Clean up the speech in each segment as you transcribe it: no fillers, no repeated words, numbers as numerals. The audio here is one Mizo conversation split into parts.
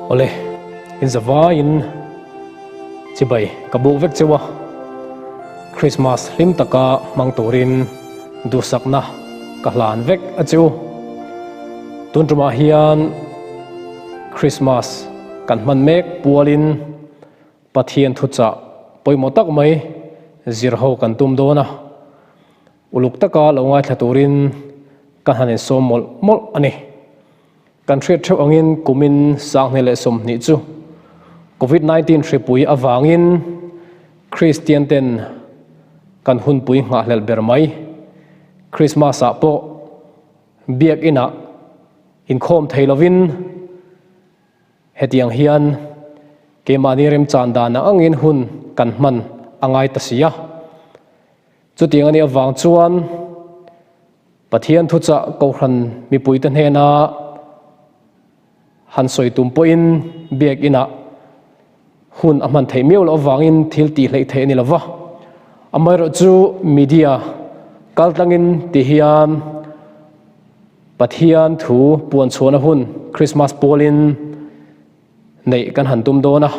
Awle, in zavaiin chibai ka buk vek cheu a, Christmas hlim taka hmang turin duhsakna ka hlan vek a cheu. Tun tumah hian Christmas kan hman mek pualin Pathian thuchah pawimawh tak mai zir ho kan tum dawn a, uluk taka lo ngaithla turin ka han insawm mawlh mawlh a ni. Kan hriat theuh angin kumin sanghnih leh 20 chu Covid 19 hripui avangin Kristian ten kan hunpui nghahhlelh ber mai Krismas ah pawh Biakin ah inkhawm thei lovin Hetiang hian keimahni remchan dan ang angin hun kan hman a ngai ta si a. Chutiang a nih avang chuan Pathian thuchah Kohhran mipuite hnena han sawi tum pawhin biakinah hun a hman theih miau loh avangin thil tih hleih theih a ni lo va. Amaherawhchu media kaltlangin ti hian Pathian thu puan chhuahna hun Krismas pawlin neih kan han tum dawn a,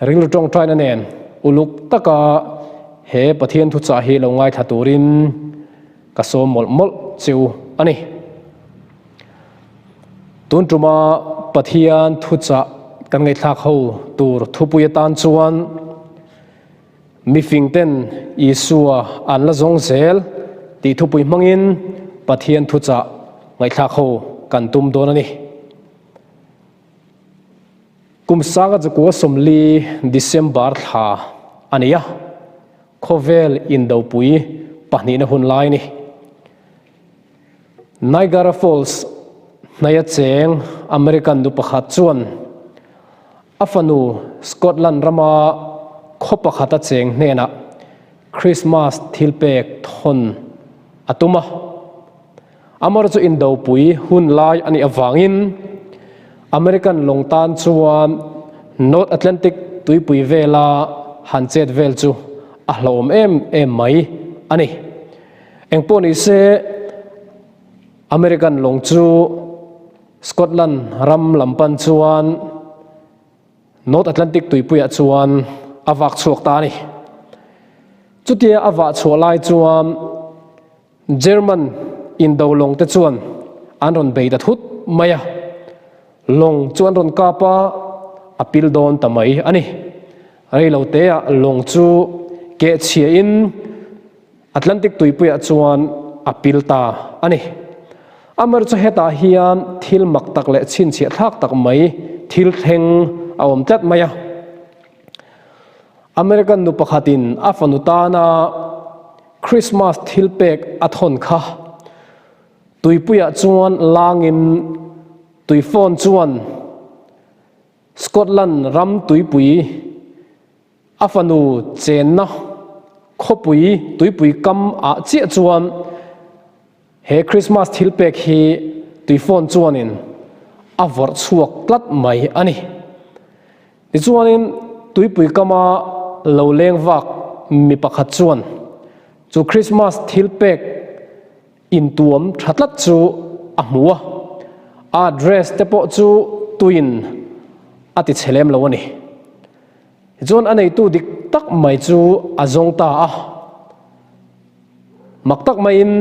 rilru tawngtaina nen uluk taka he Pathian thuchah hi lo ngaithla turin ka sawm mawlh mawlh che u a ni. Tun tuma Pathian thuchah kan ngaihthlak ho tur thupui atan chuan Mifing ten Isua an la zawng zel tih thupui hmangin Pathian thuchah ngaihthlak ho kan tum dawn a ni. Kum sanga chakua 40 December thla a ni a, khawvel indopui pahnihna hun lai a ni. Niagara Falls hnaia cheng American nu pakhat chuan A fanu Scotland rama khaw pakhata cheng hnenah Christmas thilpek thawn a tum a. Amar chu indopui hun lai a nih avangin American lawng tan chuan North Atlantic tuipui vela han chet vel chu a hlauhawm em em mai a ni. Engpawh nise American lawng chu Scotland ram lam pan chuan North Atlantic tuipuiah chuan a vak chhuak ta a ni. Chutia a vah chhuah lai chuan German indo lawng te chuan an rawn bei ta thut mai a, lawng chu an rawn kap a, a pil dawn ta mai a ni. Reiloteah lawng chu kehchhiahin Atlantic tuipuiah chuan a pil ta a ni. Amar chu hetah hian thil mak tak leh chhinchhiah thlak tak mai thil thleng a awm tlat mai a. American nu pakhatin a fanu tana Christmas thil pek a thawn kha tuipuiah chuan langin tuifawn chuan Scotland ram tuipui A fanu chenna khawpui tuipui kam ah chiah chuan he Christmas thil pek hi tuifawn chuanin a vawrh chhuak tlat mai a ni. Tichuanin tuipui kama lo leng vak mi pakhat chuan chu Christmas thil pek intuam tha tlat chu a hmu a, a address te pawh chu tuiin a ti chhe lem lo a ni. Tichuan a neitu dik tak mai chu a zawng ta a, mak tak maiin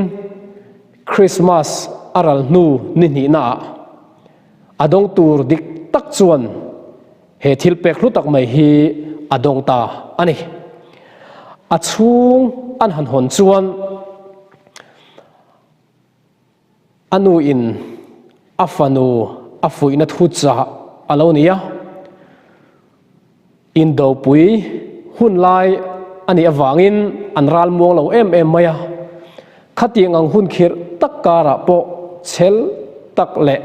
Krismas a ral hnu ni hnihnaah a dawng tur dik tak chuan he thil pek hlu tak mai hi a dawng ta a ni. A chhung an han hawn chuan A nuin a fanu a fuihna thu chah a lo ni a, indopui hun lai a nih avangin an ral muang lo em em mai a. Khatiang ang hun khirh tak karah pawh chhel tak leh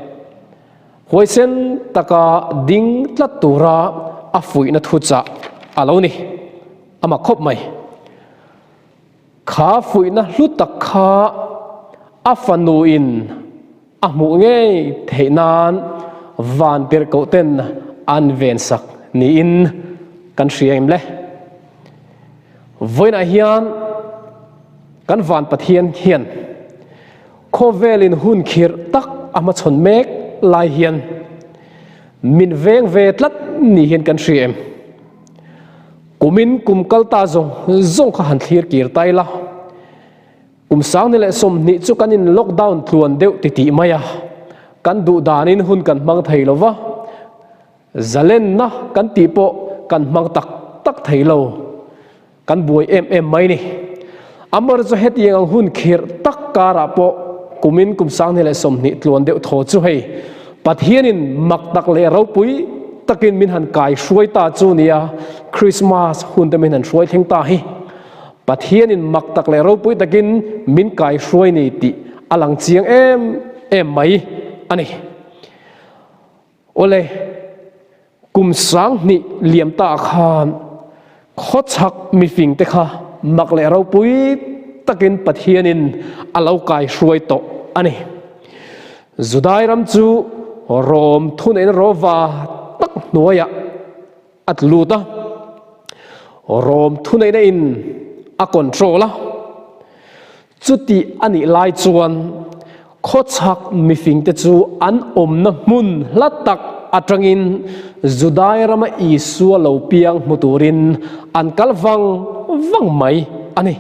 huaisen taka ding tlat tura a fuihna thu chah a lo ni. A mak khawp mai. Kha fuihna hlu tak kha a fanuin a hmuh ngei theih nan van tirhkoh ten an vensak niin kan hria em le? Vawiinah hian kan van Pathian hian khawvelin hun khirh tak a hmachhawn mek lai hian. Min veng ve tlat ni hian kan hria em? Kumin kum kal ta zawng zawng kha han thlir kir ta ila. Kum sangni leh 20 chu kan in lockdown tluan deuh titih mai a, kan duh danin hun kan hmang thei lo va, zalenna kan tih pawh kan hmang tak tak thei lo. Kan buai em em mai ni. Amar chu hetiang ang hun khirh tak karah pawh kumin kum 2020 tluan deuh thaw chu hei Pathianin mak tak leh ropui takin min han kai hruai ta chu nia, Krismas hun te min han hruai thleng ta hi. Pathianin mak tak leh ropui takin min kai hruai ni tih a lang chiang em em mai a ni. Awle, kum 2000 liam ta khan khawchhak mifing te kha mak leh ropui takin Pathianin a lo kai hruai tawh a ni. Judai ram chu Rom thuneihna rawva tak hnuaiah a tlu lut a, Rom thuneihna in a control a. Chuti a nih lai chuan khawchhak mifingte chu an awmna hmun hla tak atangin Judai rama Isua lo piang hmu turin an kal vang vang mai a ni.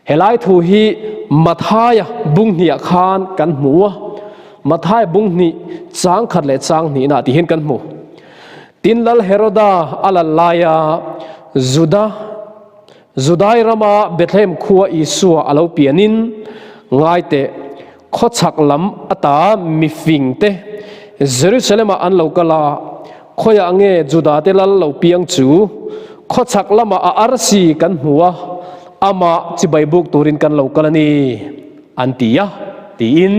Helai thu hi Mathaia bung hniah khan kan hmu a, Mathaia bung hnih chang khat leh chang hnihna tih hian kan hmu. Tin Lal Heroda a lal laia Juda Judai rama Bethlehem khua Isua a lo pianin, ngaiteh, khawchhak lam ata mifingte Jerusalem-ah an lo kal a, khawiah nge Judate lal lo piang chu? Khawchhak lamah a arsi kan hmu a, amah chibai buk turin kan lo kal a ni, an ti a, tiin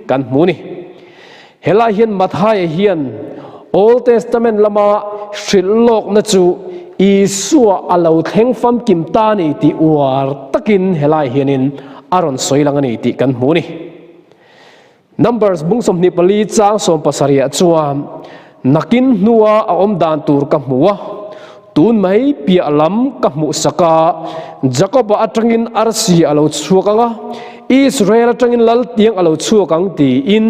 kan hmu ni. Helai hian Mathaia hian Old Testament lama hrilh lawkna chu Isua a lo thleng famkim ta a ni tih uar takin helai hianin a rawn sawi lang a ni tih kan hmu a ni. Numbers bung 24 chang 17 chuan nakin hnua a awm dan tur ka hmu a, tun mai piah lam ka hmuh sak a, Jakoba atangin arsi a lo chhuak ang a, Israel atangin lal tiang a lo chhuak ang tiin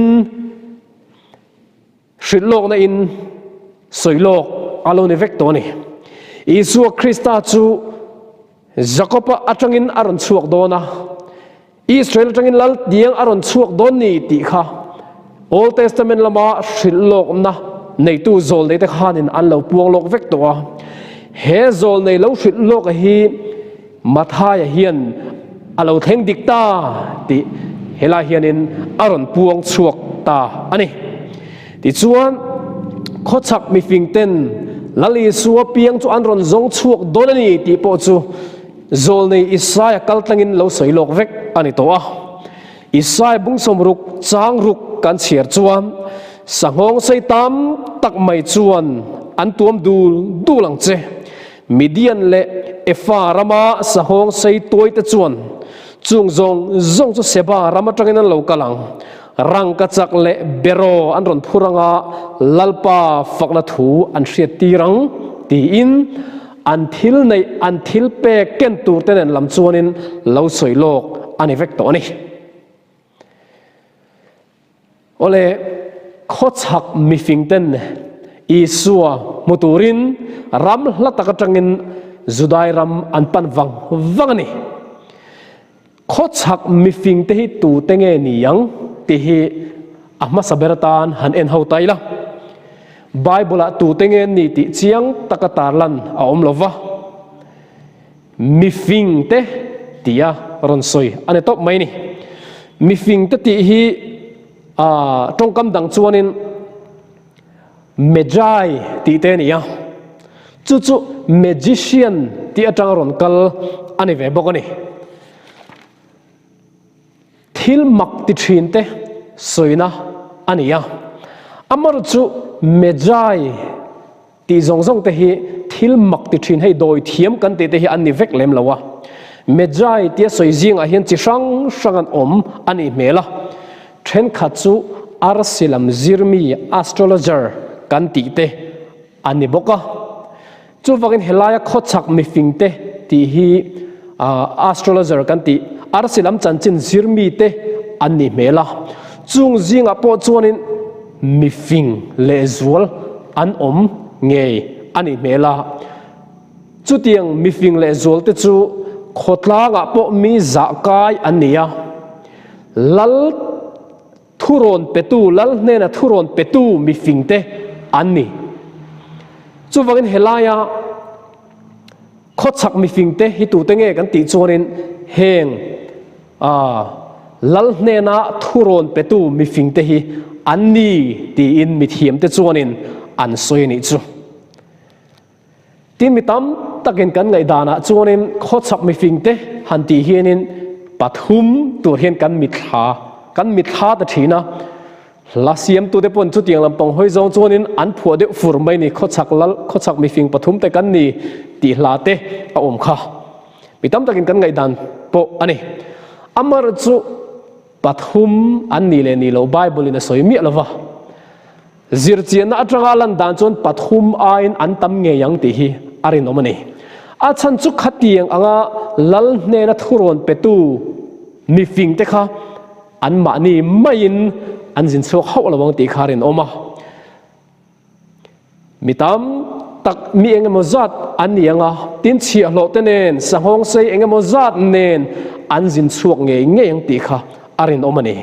hrilh lawkna in sawi lawk a lo ni vek tawh a ni. Isua Krista chu Jakoba atangin a rawn chhuak dawn a, Israel atangin lal tiang a rawn chhuak dawn ni tih kha Old Testament lama hrilh lawkna neitu zawlnei te khanin an lo puang lawk vek tawh a. He zawlnei lo hrilh lawka hi Mathaia hian a lo thleng dik ta tih helai hianin a rawn puang chhuak ta a ni. Tichuan, khawchhak mifing ten Lal Isua piang chu an rawn zawng chhuak dawn a ni tih pawh chu Zawlnei Isaia kal tlangin lo sawi lawk vek a ni tawh a. Isaia bung 60 chang ruk kan chhiar chuan sanghawng sei tam tak mai chuan an tuam dul dul ang che. Midian leh Efa rama sanghawng sei tuai te chuan chung zawng zawng chu Seba ram atangin an lo kal ang. Rangkachak leh beraw an rawn phur anga Lalpa fakna thu an hriat tir ang tiin an thil neih an thil pek ken tur te nen lam chuanin lo sawi lawk a ni vek tawh a ni. Awle, khawchhak mifing ten Isua hmu turin ram hla tak atangin Judai ram an pan vang vang a ni. Khawchhak mifing te hi tute nge ni ang tih hi a hmasa ber atan han en ho ta ila. Bible-ah tute nge an ni tih chiang taka tarlan a awm lo va, mifing te tia rawn sawi a ni tawp mai ni. Mifing te tih hi tawngkam dang chuanin Magi tih te a ni a, chu chu magician tih atanga rawn kal a ni ve bawk a ni. Thil mak ti thin te sawina a ni a, amaherawh chu Magi tih zawng zawng te hi thil mak ti thin hei dawi thiam kan tih te hi an ni vek lem lo a. Magi tia sawi zingah hian chi hrang hrang an awm a nih hmel a. Thenkhat chu arsi lam zirmi, astrologer, kan tih te an ni bawk a. Chuvangin helaia khawchhak mifing te tih hi astrologer kan tih, arsi lam chanchin zirmi te an nih hmel a. Chung zingah pawh chuanin mifing lehzual an awm ngei a nih hmel a. Chutiang mifing leh zualte chu khawtlangah pawh mi zah kai an ni a, lal thurawn petu, lal hnena thurawn petu mifingte an ni. Chuvangin helaia khawchhak mifingte hi tute nge kan tih chuanin heng lal hnena thurawn petu mifingte hi an ni tiin mithiamte chuanin an sawi a nih chu. Tin mi tam takin kan ngaihdanah chuanin khawchhak mifingte han tih hianin pathum tur hian kan mitthla kan mitthla ta thin a. Hla siamtute pawn chutiang lampang hawi zawng chuanin an phuah deuh fur mai ni khawchhak lal khawchhak mifing pathum te kan ni tih hla te a awm kha. Mi tam takin kan ngaihdan pawh a ni. Amaherawhchu chu pathum an nih leh nih loh Bible in a sawi miah lova. Zirchianna atanga lan dan chuan pathum aiin an tam ngei ang tih hi a rinawm a ni. A chhan chu khatiang anga lal hnena thurawn petu mifingte kha anmahni maiin an zin chhuak hauh lo ang tih kha a rinawm a. Mi tam tak mi eng emaw zat an ni ang a, tin chhiahhlawh te nen, sanghawng sei eng emaw zat nen an zin chhuak ngei ngei ang tih kha a rinawm a ni.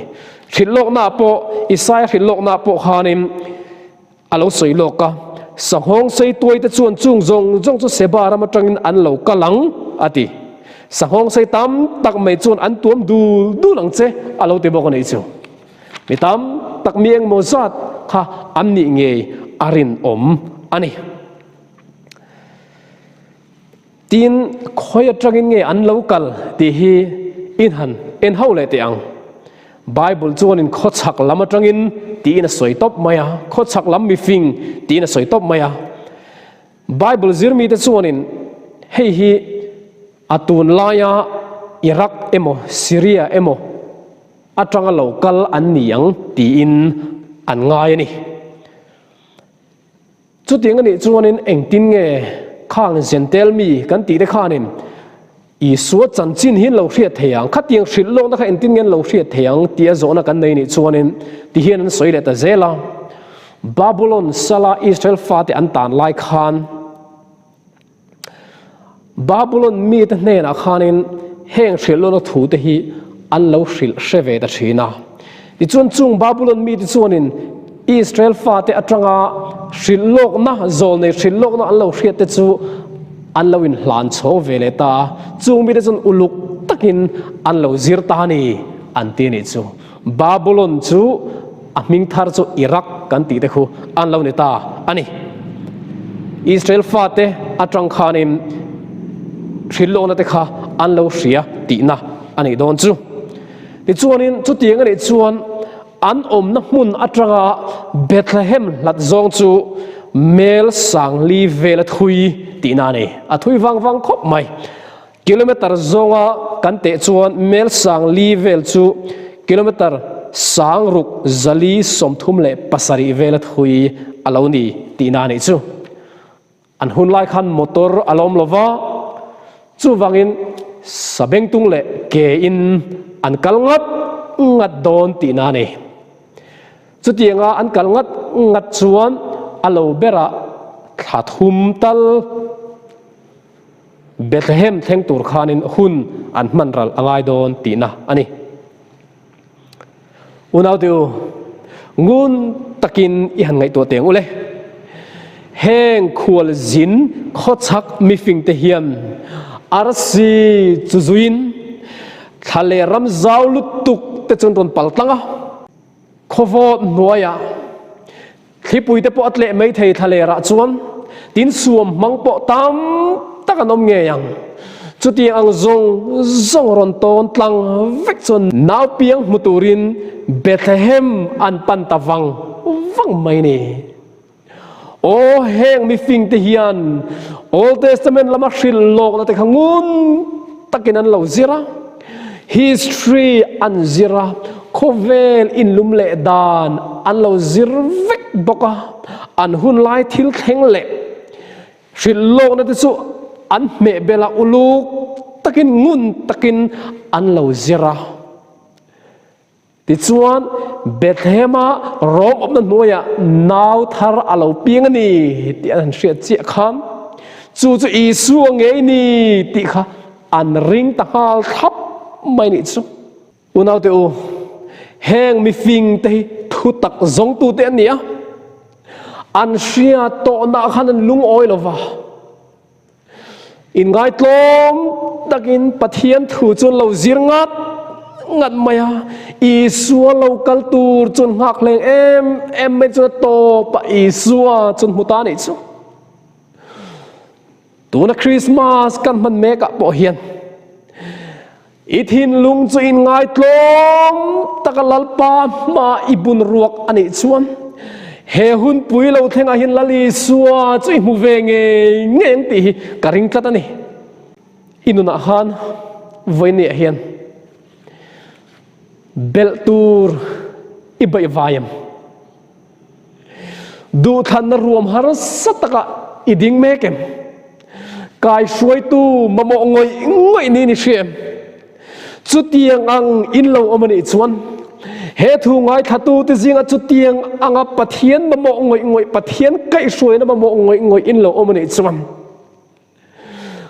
Hrilhlawknaah pawh, Isaia hrilhlawknaah pawh khanin a lo sawi lawk a, Sanghawng sei tuai te chuan chung zawng zawng chu Seba ram atangin an lo kal ang, a ti. Sanghawng sei tam tak mai chuan an tuam dul dul ang che, a lo ti bawk a nih chu. Mi tam tak mi engmaw zat kha an nih ngei a rinawm a ni. Tin, khawi atangin nge an lo kal tih hi in han en ho leh teh ang. Bible chuanin khawchhak lam atangin tiin a sawi tawp mai a, khawchhak lam mifing tiin a sawi tawp mai a. Bible zirmite chuanin hei hi a tunlaia Iraq emaw Syria emaw atanga lo kal an ni ang tiin an ngai a ni. Chutiang a nih chuanin engtin nge khang Jentail mi kan tih te khanin Isua chanchin hi an lo hriat thei ang, khatiang hrilh lawkna kha engtin nge an lo hriat thei ang tia zawhna kan nei nih chuanin tihian an sawi leh ta zel a. Babulon sala Israel fate an tan lai khan Babulon mite hnenah khanin heng hrilhlawna thute hi an lo hrilh hre ve ta thin a. Tichuan chung Babulon mite chuanin Israel fate atanga hrilhlawkna, zawlnei hrilhlawkna an lo hriat te chu an lo inhlan chhawng ve leh ta a. Chung mite chuan uluk takin an lo zir ta a ni an ti a nih chu. Babulon chu a hming thar chu Iraq kan tih te khu an lo ni ta a ni. Israel fate atang khanin hrilhlawkna te kha an lo hria tihna a nih dawn chu. Tichuanin chutiang a nih chuan an awmna hmun atanga Bethlehem hlat zawng chu mel sangli vel a thui tihna a ni. A thui vang vang khawp mai. Kilometer zawnga kan teh chuan mel sang li vel chu kilometer sang ruk zali 37 vela thui a lo ni tihna a nih chu. An hun lai khan motor a lo awm lo va, chuvangin sabengtung leh ke in an kal ngat ngat dawn tihna a ni. Chutianga an kal ngat ngat chuan a lo berah thla thum tal Bethlehem thleng tur khanin hun an hman ral a ngai dawn tihna a ni. Unaute u, ngun takin i han ngaihtuah teng u le. Heng khualzin khawchhak mifingte hian arsi chu zuiin thla leh ram zau lutuk te chu an rawn pal tlang a. Khawvawt hnuaiah Thlipui te pawh a tleh mai thei thlalerah chuan tin suam hmang pawh tam tak an awm ngei ang. Chutiang ang zawng zawng rawn tawn tlang vek chuan nau piang hmu turin Bethlehem an pan ta vang vang mai ni. Aw heng mifing te hian Old Testament lama hrilh lawkna te kha ngun takin an lo zir a. History an zir a, khawvel inlum leh dan an lo zir vek bawk a, an hun lai thil thleng leh hrilh lawkna te chu an hmeh bel a, uluk takin ngun takin an lo zir a. Tichuan, Bethlehem-a Rom awmna hnuaiah nau thar a lo piang a ni tih an han hriat chiah khan, chu chu Isua ngei ni tih kha an ring ta nghal thlap mai nih chu. Unaute u, heng mifing te hi thutak zawngtute an ni a, an hriat tawhnaah khan an lungawi lo va. Inngaitlawm takin Pathian thu chu an lo zir ngat ngat mai a, Isua lo kal tur chu an nghak hleng em em mai chuan a tawpah Isua chu an hmu ta a nih chu. Tuna Krismas kan hman mekah pawh hian I thinlung chu inngaitlawm taka Lalpa hma i bun ruak a nih chuan he hunpui lo thlengah hian Lal Isua chu i hmu ve ngei ngei ang tih hi ka ring tlat a ni. I nunah khan vawinia hian belh tur i baih vai em? Duhthlanna ruam harsa takah i ding mek em? Kaihruaitu mamawh ngawih ngawih niin i hria em? Chutiang ang in lo awm a nih chuan he thu ngaithlatute zingah chutiang anga Pathian mamawh ngawih ngawih, Pathian kaihhruaina mamawh ngawih ngawih in lo awm a nih chuan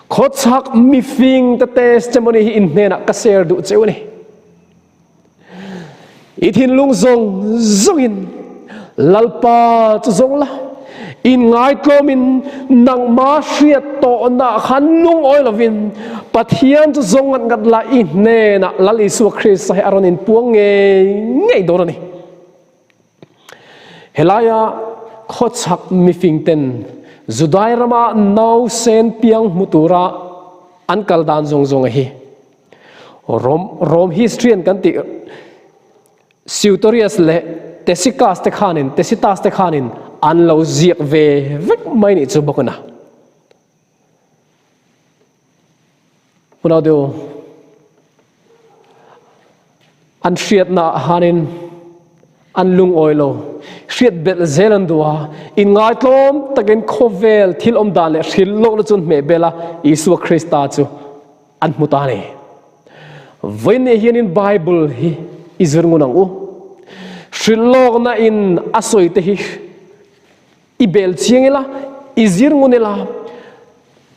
khawchhak mifingte testimony hi in hnenah ka share duh cheu a ni. I thinlung zawng zawngin Lalpa chu zawng la, inngaitlawmin nangma hriat tawhna khan lungawi lovin Pathian chu zawng ngat ngat la i hnenah Lal Isua Krista hi a rawn inpuang ngei ngei dawn a ni. Helaia khawchhak mifingten Judai rama nausen piang hmu tura an kal dan zawng zawng hi Rom Rom history an kan tih Sutorius leh Tacitus te khanin Tacitus te khanin an lo ziak ve vek mai nih chu bawk a na. Hunau deuh an hriatna ah hanin an lungawi lo, hriat belh zel an duh a, inngaitlawm takin khawvel thil awm dan leh hrilh lohna chu an hmeh bel a, Isua Krista chu an hmu ta a ni. Vawiin hianin Bible hi i zir ngun ang u. Hrilh lawkna in a sawi te hi i bel chiang ila, i zir ngun ila,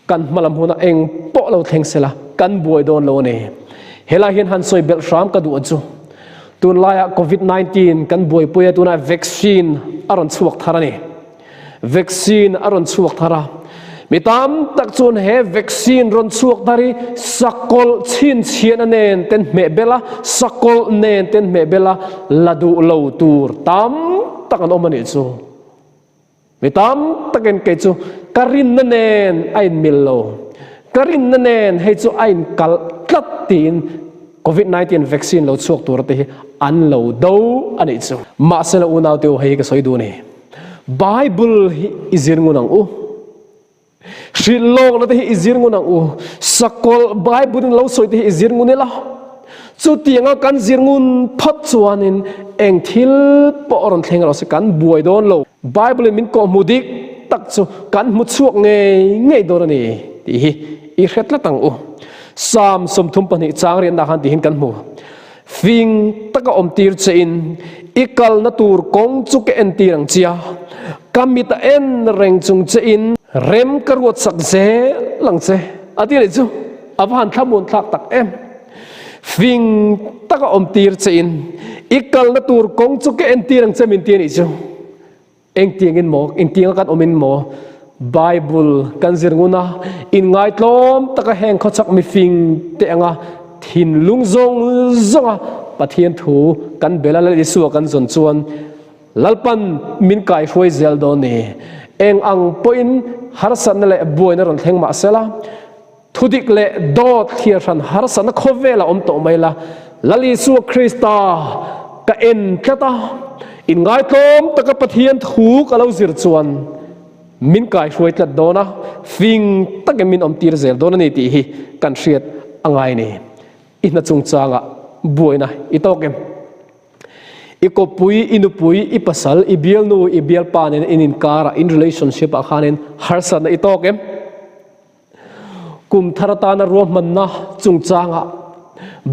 kan hmalam hunah eng pawh lo thleng sela kan buai dawn lo a ni. Helai hian han sawi belh hram ka duh chu tunlaiah Covid 19 kan buaipui a, tunah vaccine a rawn chhuak thar a ni. Vaccine a rawn chhuak thar a, mi tam tak chuan he vaccine rawn chhuak thar hi sakawlh chhinchhiahna nen ten hmeh bel a, sakawlh nen ten hmeh bel a, la duh lo tur tam tak an awm a nih chu. Mi tam takin kei chu ka rinna nen a inmil lo, ka rinna nen hei chu a inkalh tlat tiin Covid 19 vaccine lo chhuak tur te hi an lo do a nih chu. Mahsela unaute u hei hi ka sawi duh a ni. Bible hi i zir ngun ang u. Hrilh lawkna te hi i zir ngun ang u. Sakawlh Bible in lo sawi te hi i zir ngun ila. Chutianga kan zir ngun phawt chuanin eng thil pawh a rawn thleng rawh se kan buai dawn lo. Bible in min kawhhmuh dik tak chu kan hmu chhuak ngei ngei dawn a ni tih hi i hre tlat ang u. Psalm 32 chang riatna khan tihin kan hmu. Fing taka awm tir che in i kalna tur kawng chu ka entir ang chia, ka mit a en reng chung che in rem ka ruat sak zel ang che a ti anih chu a va han thlamuan thlak tak em. Fing taka awm tir che in i kalna tur kawng chu ka entir ang che min ti anih chu. Engtiangin maw, engtianga kan awmin maw Bible kan zir ngun a, inngaitlawm taka heng khawchhak mifing te anga thinlung zawng zawnga Pathian thu kan bel a, Lal Isua kan zawn chuan Lalpan min kaihruai zel dawn ni. Eng ang pawhin harsatna leh buaina rawn thleng mah sela, Thudik leh dawt thliar hran harsatna khawvel a awm tawh mai la, Lal Isua Krista ka en tlat a, inngaitlawm taka Pathian thu ka lo zir chuan min kaihruai tlat dawn a, fing takin min awmtir zel dawn a ni tih hi kan hriat a ngai a ni. I hna chungchangah buaina i tawk em? I kawppui, i nupui, i pasal, i bialnu, i bialpa nena in inkarah, in relationship ah khanin harsatna i tawk em? Kum thar atana ruahmanna chungchangah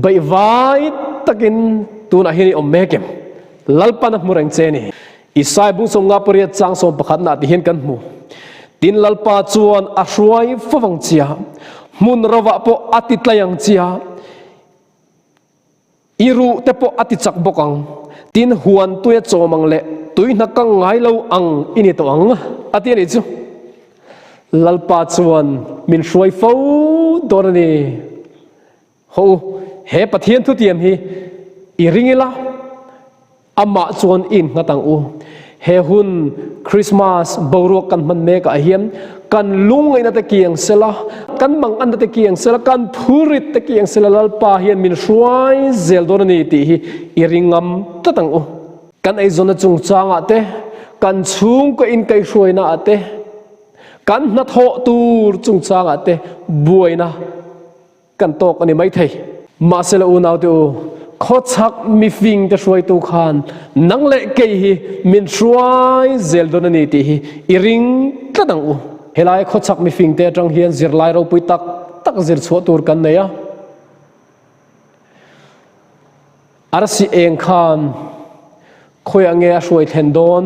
beihvai takin tunah hian i awm mek em? Lalpan a hmu reng che a ni. Isai bung 58 chang sawmpakhatnaah ti hian kan hmu. Tin Lalpa chuan a hruai fo ang chia, hmun rovah pawh a ti tlai ang chia, i ruh te pawh a ti chak bawk ang. Tin huan tuia chawm ang leh tui hna kang ngai lo ang i ni tawh ang, a ti a nih chu. Lalpa chuan min hruai fo dawn a ni. Haw u, he Pathian thutiam hi i ring ila, amah chuan i innghat ang u. He hun Krismas boruak kan hman mekah hian kan lungngaihna te kiang sela, kan manganna te kiang sela, kan phurit te kiang sela Lalpa hian min hruai zel dawn a ni tih hi i ring ngam tlat ang u. Kan eizawnna chungchangah te, kan chhungkaw inkaihhruainaah te, kan hnathawh tur chungchangah te buaina Kan tawk a ni maithei. Mahsela unaute u, khawchhak mifingte hruaitu khan nang leh kei hi min hruai zel dawn a ni tih hi i ring tlat ang u. Helai khawchhak mifingte atang hian zirlai ropui tak tak zir chhuah tur kan nei a. Arsi eng khan khawiah nge a hruai thlen dawn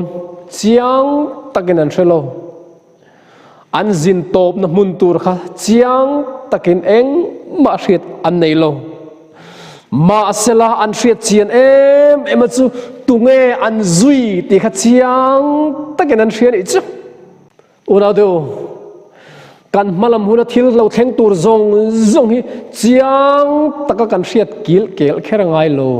chiang takin an hre lo. An zin tawpna hmun tur kha chiang takin engmah hriat an nei lo. Mahsela an hriat chian em em a chu tunge an zui tih kha chiang takin an hria nih chu. Unau deuh, kan hmalam huna thil lo thleng tur zawng zawng hi chiang taka kan hriat kil kel kher a ngai lo.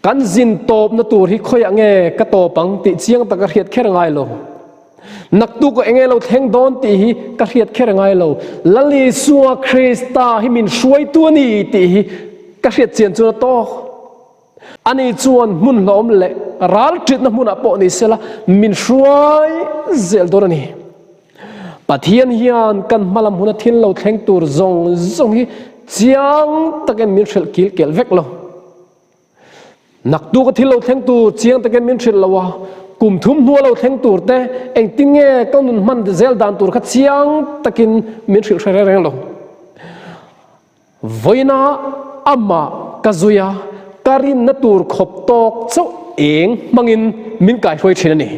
Kan zin tawpna tur hi khawiah nge ka tawp ang tih chiang taka hriat kher a ngai lo. Naktuk ah enge lo thleng dawn tih hi ka hriat kher a ngai lo. Lal Isua Krista hi min hruaitu a ni tih hi ka hriat chian chuan a tawk. Ani chuan hmun hlawm leh ral ṭitna hmunah pawh ni sela min hruai zel dawn a ni. Pathian hian kan hmalam huna thil lo thleng tur zawng zawng hi chiang takin min hrilh kil kelh vek lo. Naktuk a thil lo thleng tur chiang takin min hrilh lo a, kum thum hnua lo thleng tur te engtin nge ka nun hman zel dan tur kha chiang takin min hrilh hre reng lo. Vawiina amah ka zui a, ka rinna tur khawp tawk chauh eng hmangin min kaihruai thin a ni.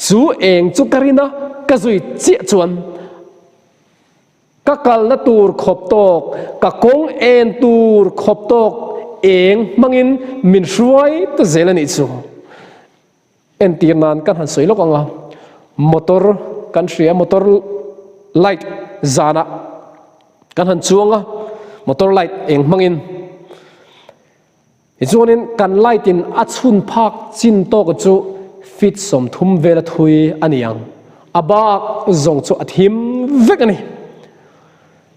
Chu eng chu ka rin a, ka zui chiah chuan ka kalna tur khawp tawk, ka kawng en tur khawp tawk eng hmangin min hruai ta zel a nih chu. Entir nan kan han sawi lawk ang a, motor kan hria, motor light zanah kan han chuang a, motor light eng hmangin tichuanin kan light in a chhun phak chin tawk chu feet 30 vela thui a ni ang, a bak zawng chu a thim vek a ni.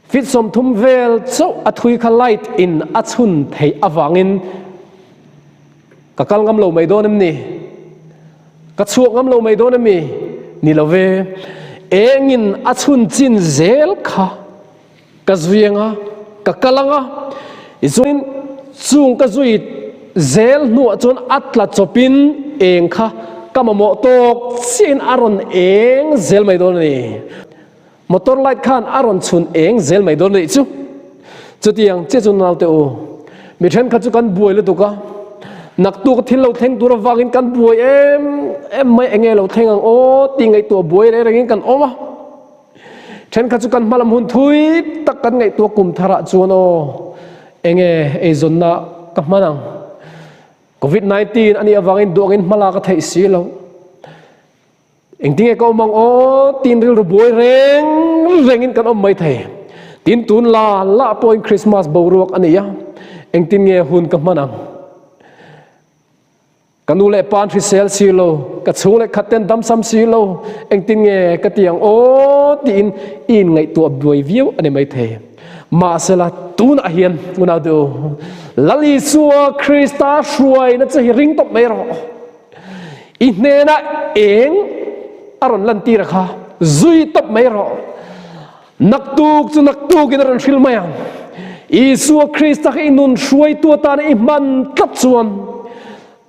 Feet 30 vel chauh a thui kha light in a chhun theih avangin ka kal ngam lo mai dawn em ni? Ka chhuak ngam lo mai dawn em mi? Ni lo ve. Engin a chhun chin zel kha ka zui anga, ka kal anga, tichuanin chung ka zui zel hnuah chuan a tla chawpin eng kha ka mamawh tawk chiahin a rawn eng zel mai dawn a ni. Motor light khan a rawn chhun eng zel mai dawn anih chu. Chutiang chiah chu naute u, mi thenkhat chu kan buai lutuk a, naktuk a thil lo thleng tur avangin kan buai em em mai, enge lo thleng ang aw tih ngaihtuah buai reng rengin kan awm a. Thenkhat chu kan hmalam hun thui tak kan ngaihtuah kum tharah chuan aw enge eizawnna ka hman ang, Covid 19 anih avangin duh angin hmalak a theih si lo. Engtinge ka awm ang aw tiin rilru buai reng rengin kan awm mai thei. Tin tun la la pawhin Christmas boruak a nei a, engtin nge hun ka hman ang? Ka nu leh pa an hrisel si lo, ka chhung leh khat ten damsam si lo, engtin nge ka ti ang aw tiin i inngaihtuah buai viau a ni mai thei. Mahsela tunah hian unau deuh Lal Isua Krista hruaina che hi ring tawp mai rawh. I hnenah eng a rawn lantir a kha, zui tawp mai rawh. Naktuk chu naktukin a rawn hril mai ang. Isua Krista kha i nun hruaitu atana i hman tlat chuan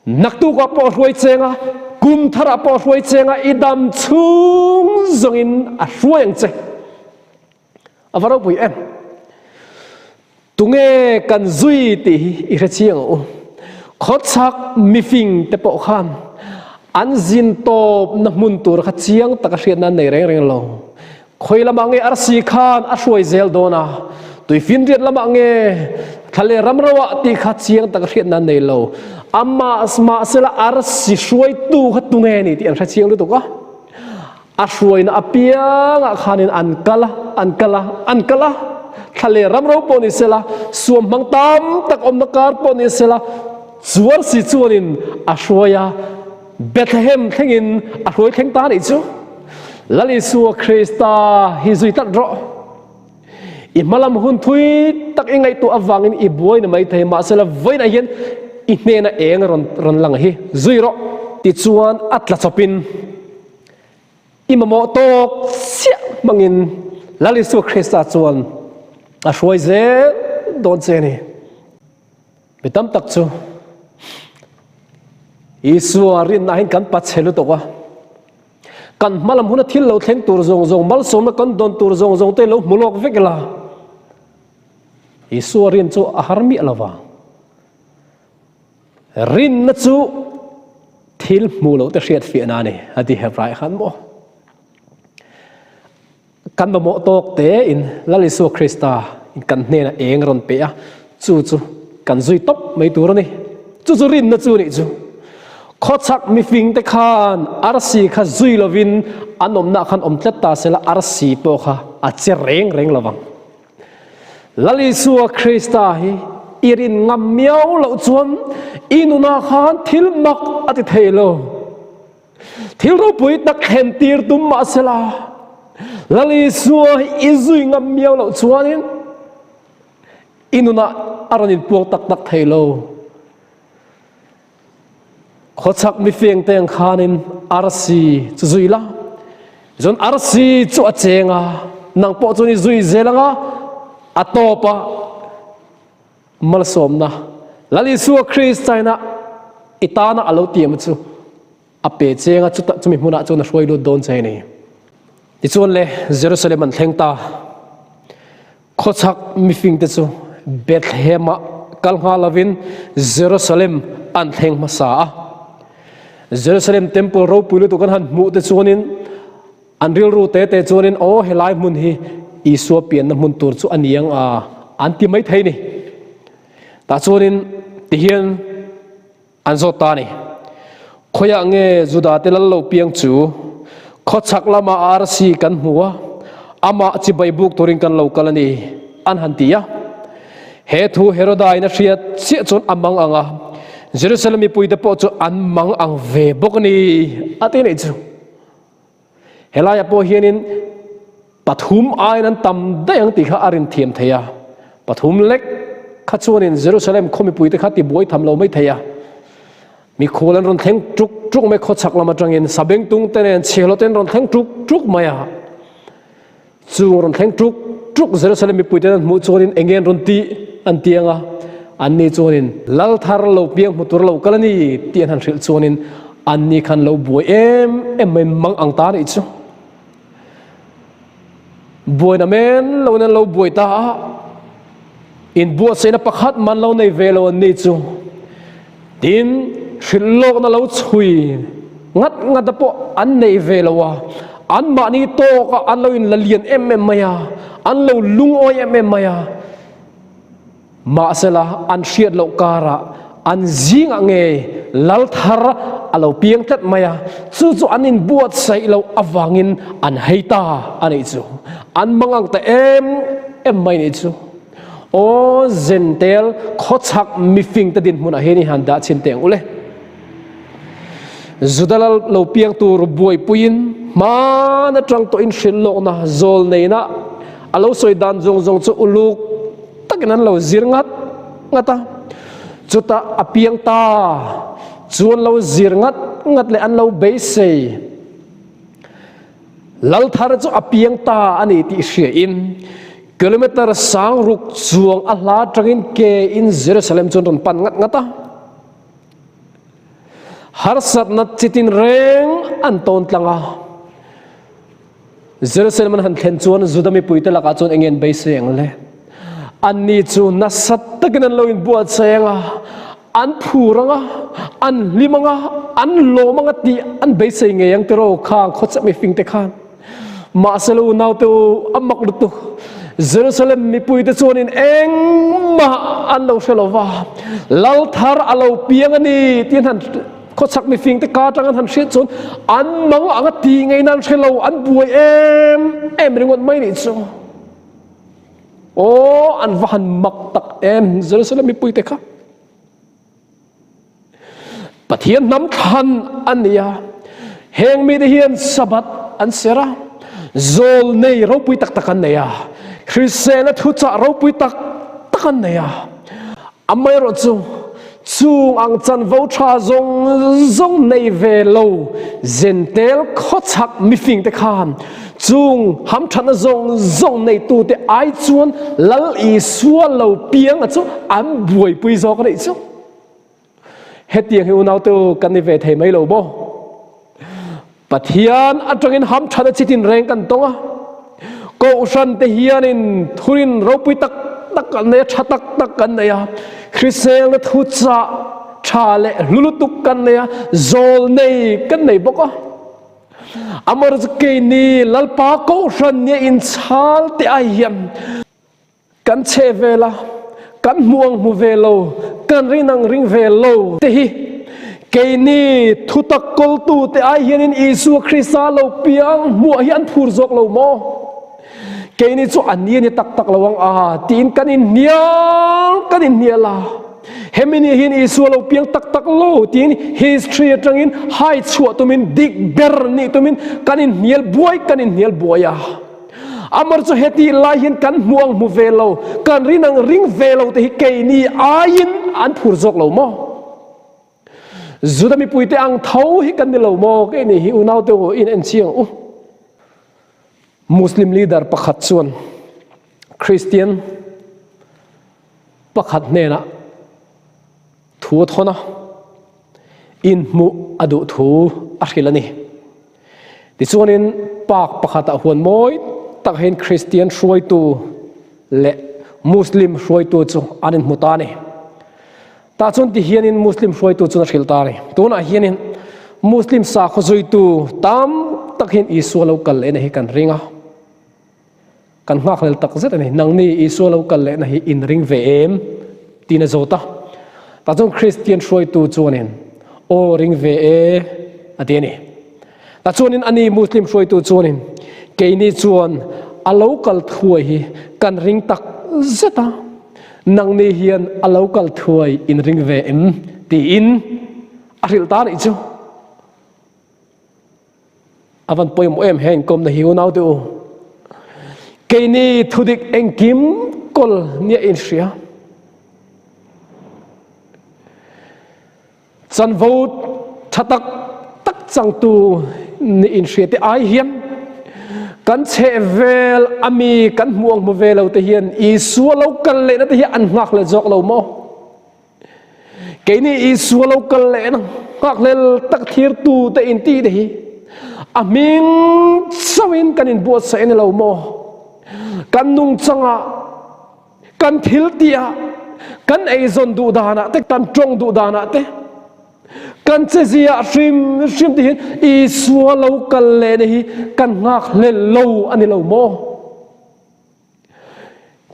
naktukah pawh a hruai cheng a, kum tharah pawh a hruai cheng a, i dam chhung zawngin a hruai ang che. A va ropui em? Tunge kan zui tih hi i hre chiang ang u. Khawchhak mifing te pawh khan an zin tawpna hmun tur kha chiang taka hriatna an nei reng reng lo. Khawi lamah nge arsi khan a hruai zel dawn a, tuifinriat lamah nge thla leh ram roah tih kha chiang taka hriatna an nei lo. Amah mahsela arsi hruaitu kha tunge ni tih an hre chiang lutuk a. A hruaina apiangah khanin an kal a, an kal a, an kal a. Thla leh ram ro pawh ni sela, suam hmang tam tak awmna kar pawh ni sela, chu arsi chuanin a hruai a, Bethlehem thlengin a hruai thleng ta anih chu. Lal Isua Krista hi zui tlat rawh. I hmalam hun thui tak i ngaihtuah avangin i buai na mai thei, mahsela vawiinah hian i hnena eng rawn rawn lang hi zui rawh. Tichuan a tla chawpin i mamawh tawk chiah hmangin Lal Isua Krista chuan a hruai zel dawn che a ni. Mi tam tak chu Isua rinna hian kan pachhe lutuk a. Kan hmalam huna thil lo thleng tur zawng zawng, malsawmna kan dawn tur zawng zawng te lo hmu lawk vek ila, Isua rin chu a har miah lo vang. Rinna chu thil hmu loh te hriat fiahna a ni, a ti Hebrai khan maw? Kan mamawh tawk tein Lal Isua Krista in kan hnenah eng a rawn pe a, chu chu kan zui tawp mai tur a ni. Chu chu rinna chu nih chu. Khawchhak mifing te khan arsi kha zui lovin an awmnaah khan awm tlat ta sela arsi pawh kha a che reng reng lovang. Lal Isua Krista hi i rin ngam miau loh chuan i nunah khan thil mak a ti thei lo. Thil ropui tak thlen tir tum mahsela Lal Isua hi i zui ngam miau loh chuanin i nunah a rawn inpuang tak tak thei lo. Khawchhak mifeng te ang khanin arsi chu zui la, chuan arsi chu a cheng a, nang pawh chuan i zui zel anga a tawp a malsawmna Lal Isua Krista ina i tana a lo tiam chu a pe cheng a, chutah chumi hmunah chuan a hruai lut dawn che a ni. Tichuan le, Jerusalem an thleng ta. Khawchhak mifingte chu Bethlehem-ah kal nghal lovin Jerusalem an thleng hmasa a. Jerusalem temple ropui lutuk an han hmuh te chuanin an rilru te te chuanin aw helai hmun hi Isua pianna hmun tur chu a ni ang a an ti mai thei ni. Tah chuanin tihian An zawt ta a ni. Khawiah nge Judate lal lo piang chu? Khawchhak lamah arsi kan hmu a, amah chibai buk turin kan lo kal a ni, an han ti a. He thu Heroda-in a hriat chiah chuan a mang ang a, Jerusalem mipuite pawh chu an mang ang ve bawk a ni, a ti anih chu. Helaiah pawh hianin pathum aiin an tam daih ang tih kha a rin thiam thei a. Pathum lek kha chuanin Jerusalem khaw mipuite kha tibuai tham lo mai thei a. Mikhual an rawn thleng tuk tuk mai khawchhak lam atangin sabengtung te nen chhiahhlawh te an rawn thleng tuk tuk mai a. Chung rawn thleng tuk tuk Jerusalem mipuite an hmuh chuanin eng nge an rawn tih an ti ang a, anni chuanin lal thar lo piang hmu tur lo kal a ni tih an han hrilh chuanin anni khan lo buai em em mai mang ang ta anih chu. Buaina men loin an lo buai ta a, inbuatsaihna pakhat man lo nei ve lo anni chu. Tin, hrilh lawkna lo chhui ngat ngat a pawh an nei ve lo a, anmahni tawkah an lo inla lian em em mai a, an lo lungawi em em mai a. Mahsela, an hriat loh karah an zingah ngei lal thar a lo piang tlat mai a, chu chu an inbuatsaih loh avangin an hei ta a nih chu. An mangang ta em em mai nih chu. Aw Zentel khawchhak mifingte dinhmunah hian i han dah chhin teh ang u le. Juda lal lo piang tur buaipuiin hman atang tawhin hrilh lawkna zawl neina a lo sawi dan zawng zawng chu uluk takin an lo zir ngat ngat a. Chutah a piang ta chu an lo zir ngat ngat leh an lo beisei. Lal thar chu a piang ta a ni tih hriain kilometer sang ruk chuang a hla atangin ke in Jerusalem chu an rawn pan ngat ngat a. Harsatna chitin reng an tawn tlang a. Jerusalem an han thlen chuan Juda mipuite lakah chuan eng nge an beisei ang le? Anni chu nasa takin an lo inbuatsaih ang a, an phur ang a, an hlim ang a, an lawm ang a tih an beisei ngei ang tiraw khang khawchhak mifingte khan. Mahse lo unaute u, a mak lutuk. Jerusalem mipuite chuanin engmah an lo hre lo va, Lal thar a lo piang a ni tiin han khawchhak mifingte ka atang an han hriat chuan an mang ang a tih ngei nan hre lo, an buai em em ringawt mai nih chu. Aw, an va han mak tak em Jerusalem mipuite kha. Pathian hnam thlan an ni a, heng mite hian Sabbath an ser a, zawl nei ropui tak tak an nei a, hriselna thuchah ropui tak tak an nei a. Amaherawh chu, chung ang chanvo tha zawng zawng nei ve lo Zentel khawchhak mifingte khan chung hamthatna zawng zawng neitute ai chuan Lal Isua lo pianga chu an buaipui zawk a nih chu. Hetiang hi unaute u kan ni ve thei mai lo maw? Pathian atangin hamthatna chi tin reng kan tawng a, Kohhran te hianin thurin ropui tak tak kan nei a, tha tak tak kan nei a, hriselna thuchah tha leh hlu lutuk kan nei a, zawl nei kan nei bawk a. Amaherawhchu keini Lalpa Kohhran nia inchhal te ai hian Kan chhe vel a, kan hmu ang hmu ve lo, kan rin ang ring ve lo te hi keini thutak kawltu te ai hianin Isua Krista lo piang hmuah hi an phur zawk lo maw? Keini chu a ni a ni tak tak lo ang a tiin kan inhnial kan inhnial a. Hemi ni hian Isua lo piang tak tak lo tiin history atangin hai chhuah tumin dik ber nih tumin kan inhnial buai kan inhnial buai a. Amar chu heti lai hian kan hmu ang hmu ve lo, kan rin ang ring ve lo te hi keini aiin an phur zawk lo maw? Juda mipuite ang tho hi kan ni lo maw? Keini hi unaute u in en chiang u. Muslim leader pakhat chuan Christian pakhat hnenah thu a thawn a, inhmuh a duh thu a hrilh a ni. Tichuanin park pakhatah huan mawi tak hian Kristian hruaitu leh Muslim hruaitu chu an inhmu ta a ni. Tah chuan ti hianin Muslim hruaitu chuan a hrilh ta a ni. Tunah hianin Muslim sakhaw zuitu tam tak hian Isua lo kal lehna hi kan ring a. Kan nghakhlel tak zet a ni. Nangni Isua lo kal lehna hi in ring ve em? tiin a zawt a. Tah chuan Kristian hruaitu chuanin, Aw, ring ve e, a ti a ni. Tah chuanin ani Muslim hruaitu chuanin, Keini chuan a lo kal thuai hi kan ring tak zet a, nangni hian a lo kal thuai in ring ve em? tiin a hrilh ta a nih chu. A van pawimawh em he inkawmna hi unau te u. Keini thudik engkim kawl nia inhria. Chanvo tha tak tak changtu ni inhria te ai hian kan chhehvel ami kan hmu ang hmu ve lo te hian Isua lo kal lehna te hi an nghak leh zawk lo maw? Keini Isua lo kal leh na nghakhlel tak thirtu te in tih te hi a hming chauhin kan inbuatsaih a ni lo maw? Kan nungchangah, kan thil tihah, kan eizawn duh danah te, kan tawng duh danah te, kan cheziah hrim hrim te hian Isua lo kal leh na hi kan nghakhlel lo a ni lo maw?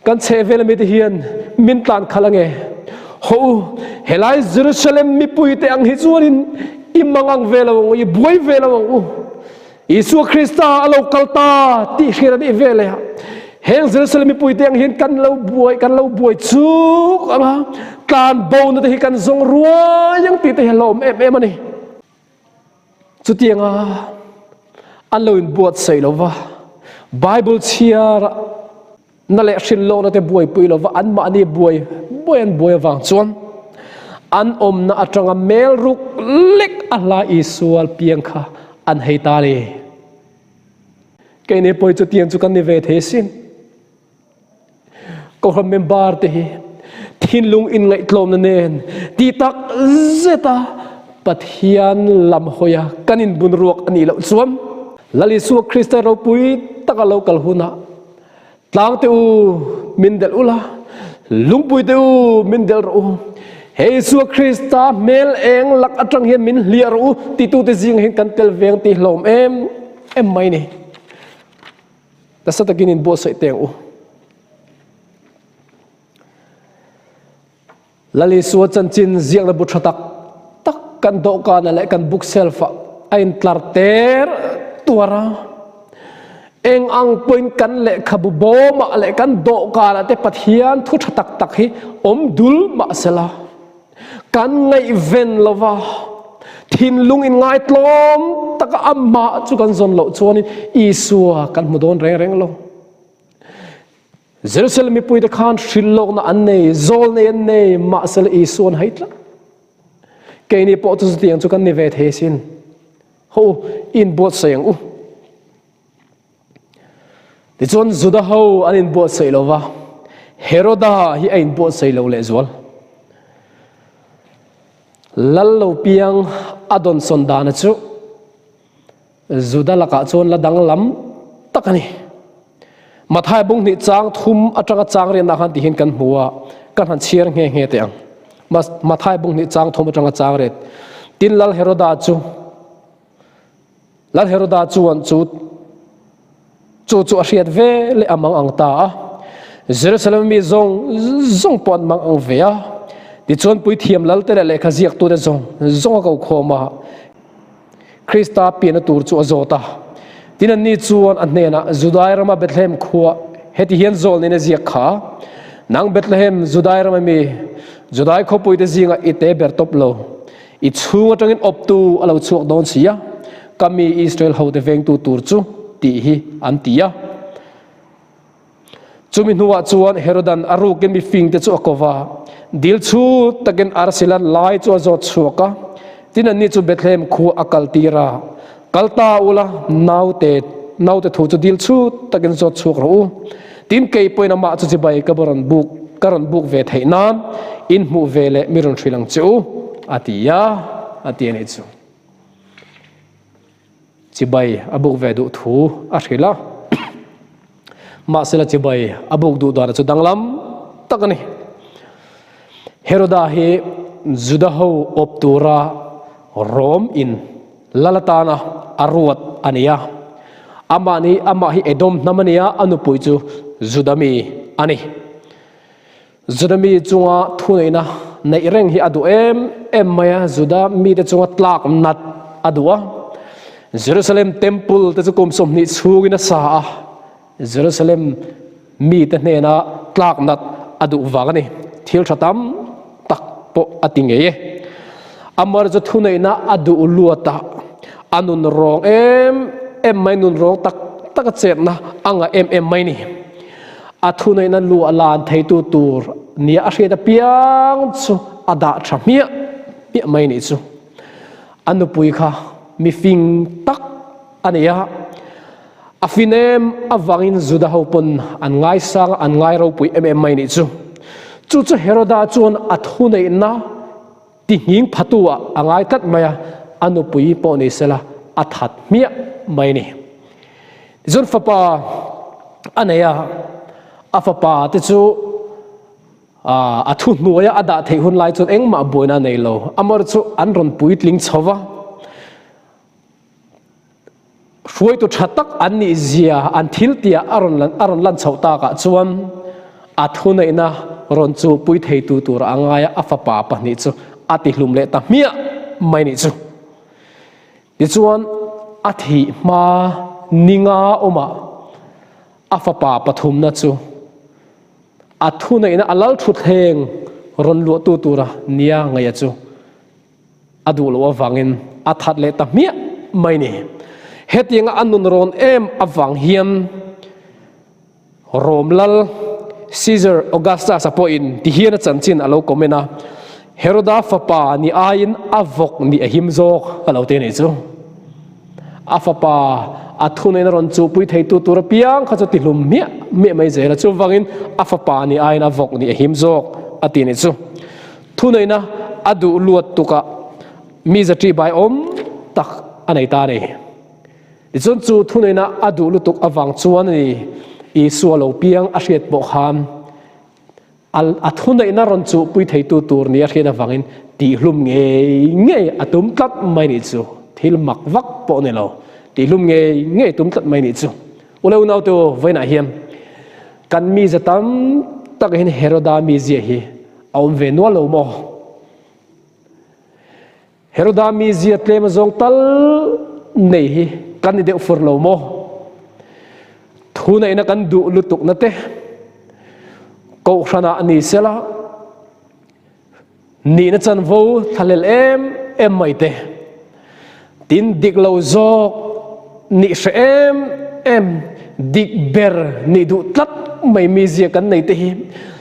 Kan chhehvel ami te hian min tlan khalh ange. Hawh u, helai Jerusalem mipuite ang hi chuanin i mangang ve lo ang u, i buai ve lo ang u. Isua Krista a lo kal ta tih hriat a nih ve leh a. Heng Jerusalem mipuite ang hian kan lo buai, kan lo buai chuk ang a, tlan bona te hi kan zawng ruai ang tih te hi a hlauhawm em em a ni. Chutianga an lo inbuatsaih lo va, Bible chhiar na leh hrilh lohna te buaipui lo va, anmahni buai buai an buai avang chuan an awmna atanga mel ruk lek a hla Isua piang kha an hei ta a ni. Keini pawh hi chutiang chu kan ni ve thei asin. Kohhran member te hi thinlung inngaihtlawmna nen tih tak zeta Pathian lam hawia kan inbun ruak a nih loh chuan Lal Isua Krista ropui taka lo kal hunah tlangte u min delh ula. Lungpui te u, min del rawh u. He Isua Krista hmel eng lak atang hian min hliah rawh u titute zingah hian kan tel veng tih hlawm em em mai ni. Nasa takin inbuatsaih teng u. Lal Isua chanchin ziakna bu tha tak tak kan dawhkanah leh kan bookshelf-ah a intlar ter tuar a. Eng ang pawhin kan lehkhabu bawmah leh kan dawhkanah te Pathian thu tha tak tak hi awm dul mah sela, kan ngaihven lova thinlung inngaitlawm taka amah chu kan zawn loh chuanin Isua kan hmu dawn reng reng lo. Jerusalem mipuite khan hrilhlawkna an nei, zawl nei an nei, mahsela Isua an hai tlat. Keini pawh chu chutiang chu kan ni ve thei sin. Ho u, inbuatsaih ang u. Tichuan Juda ho an inbuatsaih lo va, Heroda hi a inbuatsaih lo lehzual. Lal lo piang a dawnsawn dana chu Juda lakah chuan la danglam tak a ni. Mathai bung hnih chang thum atanga chang riatna khan tihin kan hmu a, kan han chhiar nghe nghe teh ang. Mathai bung hnih chang thum atanga chang riat. Tin Lal Heroda chu Lal Heroda chuan chu chu chu a hriat ve leh a mang ang ta a. Jerusalem mi zawng zawng pawh an mang ang ve a. Tichuan puithiam lalte leh lehkha ziaktute zawng zawng a ko khawm a. Krista pianna tur chu a zawt a. Tin anni chuan a hnenah, Judai rama Bethlehem khua, heti hian zawlnin a ziak kha, Nang Bethlehem, Judai rama mi, Judai khawpuite zingah i te ber tawp lo. I chhung atangin awptu a lo chhuak dawn si a, ka mi Israel hote vengtu tur chu, tih hi an ti a. Chumi hnuah chuan Herodan a rukin mifingte chu a ko va, dil chhut takin arsi lan lai chu a zawt chhuak a, tin anni chu Bethlehem khua a kaltir a, Kal ta ula, naute, naute thu chu dil chhut takin zawt chhuak rawh u. Tin kei pawhin amah chu chibai ka rawn buk, ka rawn buk ve theih nan in hmuh ve leh mi rawn hrilh ang che u, a ti a, a ti a nih chu. Chibai a buk ve duh thu a hrilh a, mahsela chibai a buk duh dana chu danglam tak a ni. Heroda hi Juda ho awp tura Rom in lal atana a ruat a ni a, amah ni amah hi Edom hnam a ni a, a nupui chu Juda mi a ni. Juda mi chunga thuneihna neih reng hi a duh em em mai a, Juda mite chunga tlak nat a duh a. Jerusalem Temple te chu kum 20 chhungin a sa a, Jerusalem mite hnena tlak nat a duh vang a ni. Thil tha tam tak pawh a ti ngei e. Amar chu thuneihna a duh luat a, a nun rawng em em mai, nun rawng tak tak a chetna a ngah em em mai ni. A thuneihna luah lan theitu tur nia a hriat apiang chu a dah tha hmiah hmiah mai nih chu. A nupui kha mifing tak a ni a, a fin em avangin Juda ho pawn an ngaisang a, an ngai ropui em em mai nih chu. Chu chu Heroda chuan a thuneihna Ti nghing phatu ah a ngai tlat mai a, a nupui pawh ni sela a that hmiah mai a ni. Tichuan fapa a nei a, a fapa te chu a thu hnuaia a dah theih hun lai chuan engmah buaina a nei lo, amaherawhchu chu an rawn puitling chho va. Hruaitu tha tak an nih zia an thil tia a rawn a rawn lan chhoh takah chuan a thuneihna rawn chu pui theitu tura a ngai a, a fapa pahnih chu a tihlum leh ta hmiah mai nih chu. Tichuan a thih hma ninga awmah a fapa pathumna chu a thuneihna a lal thutthleng rawn luahtu tura nia ngaih a chu A duh loh avangin a that leh ta hmiah mai ni. Hetianga a nun rawn em avang hian Rom lal Caesar Augustus-a pawhin tihian a chanchin a lo comment a, Heroda fapa ni aiin a vawk nih a him zawk a lo ti a nih chu. A fapa a thuneihna rawn chuhpui theitu tur apiang kha chu tihlum hmiah hmiah mai zel a, chuvangin a fapa ni aiin a vawk nih a him zawk a ti a nih chu. Thuneihna a duh luat tukah mi zaṭi bai awm tak a nei ta a ni. Tichuan chu thuneihna a duh lutuk avang chuan a ni Isua lo piang a hriat pawh khan. A thuneihna rawn chuhpui theitu tur nia hriat avangin tihlum ngei ngei a tum tlat mai nih chu. Thil mak vak pawh ni lo, tihlum ngei ngei tum tlat mai nih chu. U le unaute u, vawiinah hian kan mize tam tak hian Heroda mizia hi a awm ve nual lo maw? Heroda mizia tlem azawng tal nei hi kan ni deuh fur lo maw? Thuneihna kan duh lutukna te Kohhranah a ni sela, nihna chanvo thlahlel em em mai te, tin dik lo zawk nih hre em em, dik ber nih duh tlat mai mizia kan nei te hi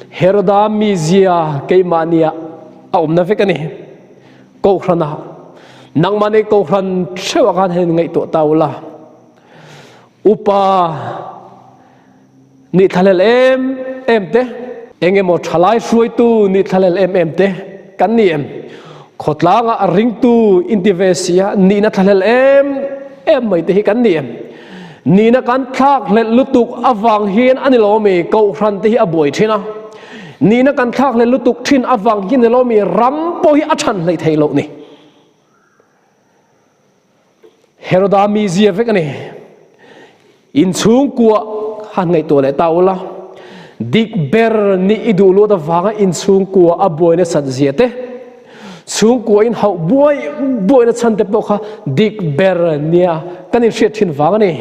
Heroda mizia keimahnia a awmna vek a ni. Kohhranah nangmah nei Kohhran theuhah khan hei ngaihtuah ta ula, upa nih thlahlel em em te, eng emaw thalai hruaitu nih thlahlel em em te kan ni em? Khawtlangah a ringtu inti ve si a, nihna thlahlel em em mai te hi kan ni em? Nihna kan thlakhlelh lutuk avang hian a ni lo mi Kohhran te hi a buai thin a. Nihna kan thlakhlelh lutuk thin avang hian ni lo mi ram pawh hi a than hleih theih loh ni. Heroda mizia vek a ni. Inchhungkua han ngaihtuah leh ta ula, dik ber nih i duh luat avanga inchhungkua a buai nasat zia te, chhungkua in hauh buai buaina chhan te pawh kha dik ber nia kan inhriat thin vang a ni.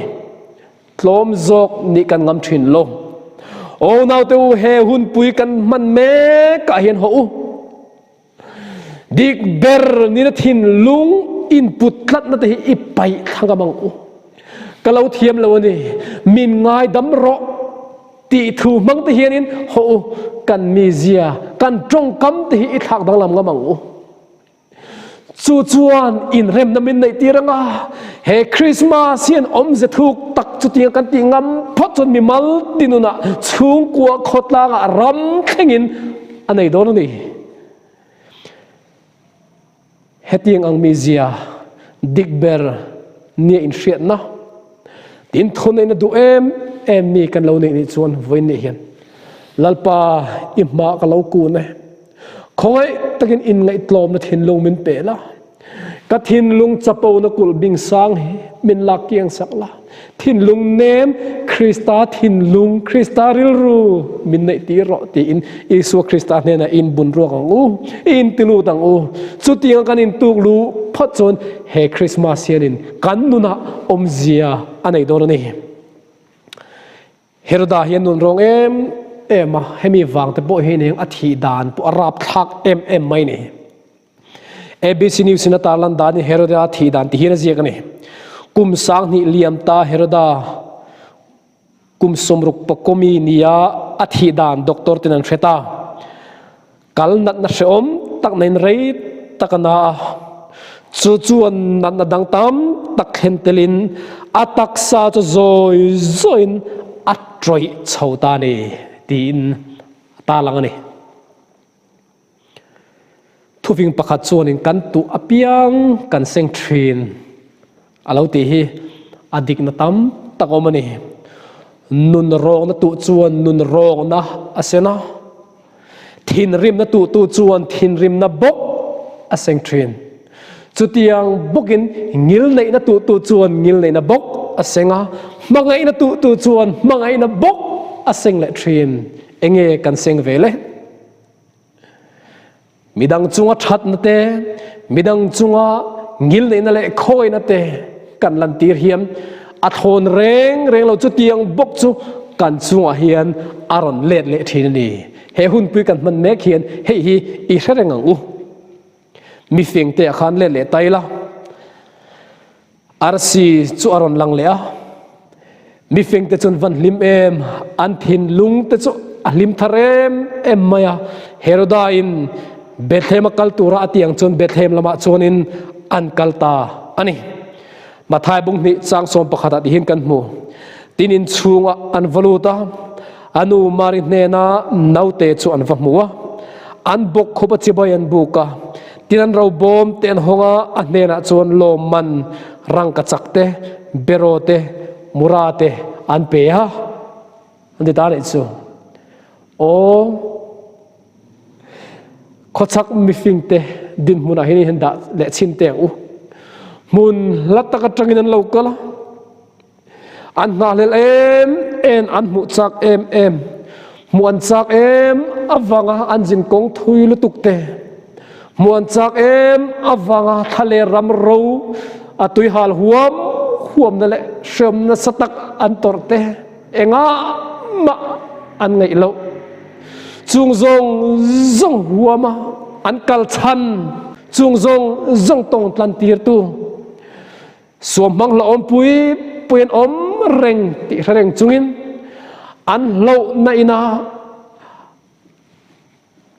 Tlawm zawk nih kan ngam thin lo. Aw naute u, he hunpui kan hman mekah hian hawh u. Dik ber nina thinlung input tlatna te hi i paih thla ngam ang u. Ka lo thiam lo a ni, min ngaidam rawh tih thu hmang te hianin hawh u, kan mizia, kan tawngkam te hi i thlak danglam ngam ang u. Chu chuan inremna min neih tir anga he Krismas hian awmze thuk tak chutiang kan tih ngam phawt chuan mimal tinunah chhungkua khawtlangah ram thlengin a nei dawn a ni. Hetiang ang mizia dik ber nia inhriatna tin thuneihna duh em em mi kan lo neih nih chuan vawiin nih hian Lalpa i hma ka lo kun e. Khawngaih takin inngaihtlawmna thinlung min pe la, ka thinlung chapona kulh bing sang hi min lak kiang sak la, thinlung nem Krista thinlung, Krista rilru min neih tir rawh tiin Isua Krista hnenah i inbun ruak ang u, i intilut ang u. Chutianga kan intuk luh phawt chuan he Krismas hianin kan nunah awmzia a nei dawn a ni. Heroda hi a nun rawng em em a, hemi vang te pawh hi eng a thih dan pawh a rapthlak em em mai ni. ABC News in a tarlan danin Heroda thih dan ti hian a ziak a ni. Kum 2000 liam ta Heroda kum 60 pakawmi nia a thih dan doctor ten an hre ta. Kal natna hrehawm tak neiin rei tak a na a, chu chuan natna dang tam tak thlen telin a taksa chu zawi zawiin a tawih chho ta a ni tiin a tarlang a ni. Thufing pakhat chuanin kan tuh apiang kan seng thin a lo tih hi a dikna tam tak awm a ni. Nun rawkna tuh chuan nun rawkna a sen a. Thinrimna tuhtu chuan thinrimna bawk a seng thin. Chutiang bawkin ngilneihna tuhtu chuan ngilneihna bawk a seng a, hmangaihna tuhtu chuan hmangaihna bawk a seng leh thin. Enge kan seng ve le? Midang chunga thatna te, midang chunga ngilneihna leh khawina te kan lantir hian a thawn reng reng lo chutiang bawk chu kan chungah hian a rawn let leh thin a ni. He hunpui kan hman mek hian hei hi i hre reng ang u. Mifing te ah khan let leh ta ila. Arsi chu a rawn lang leh a, mifing te chuan van hlim em, an thinlung te chu a hlim thar em em mai a. Heroda in Bethlehem a kal tura a tiang chuan Bethlehem lamah chuanin an kal ta a ni. Mathai bung hnih chang sawm pakhatah ti hian kan hmu. Tin in chhungah an va lut a, a nu Mari hnena naute chu an va hmu a, an bawk khup a chibai an buk a. Tin an ro bawm te an hawng a, a hnenah chuan lawmman rangkachak te, beraw te, mura te an pe a. An ti ta nih chu. Aw. Khawchhak mifingte dinhmunah hian in dah leh chhin teh ang u. Hmun hla tak atangin an lo kal a, an hnahhlelh em em, an hmuh chak em em, hmuh an chak em avanga an zin kawng thui lutuk te, hmuh an chak em avanga thla leh ram ro a tuihal huam huamna leh hreawm nasa tak an tawrh te engah mah an ngaih loh. Chung zawng zawng huama an kal chhan, chung zawng zawng tawng tlan tirtu suam hmang hlauhawm pui pui an awm reng tih hre reng chungin an hlauhna ina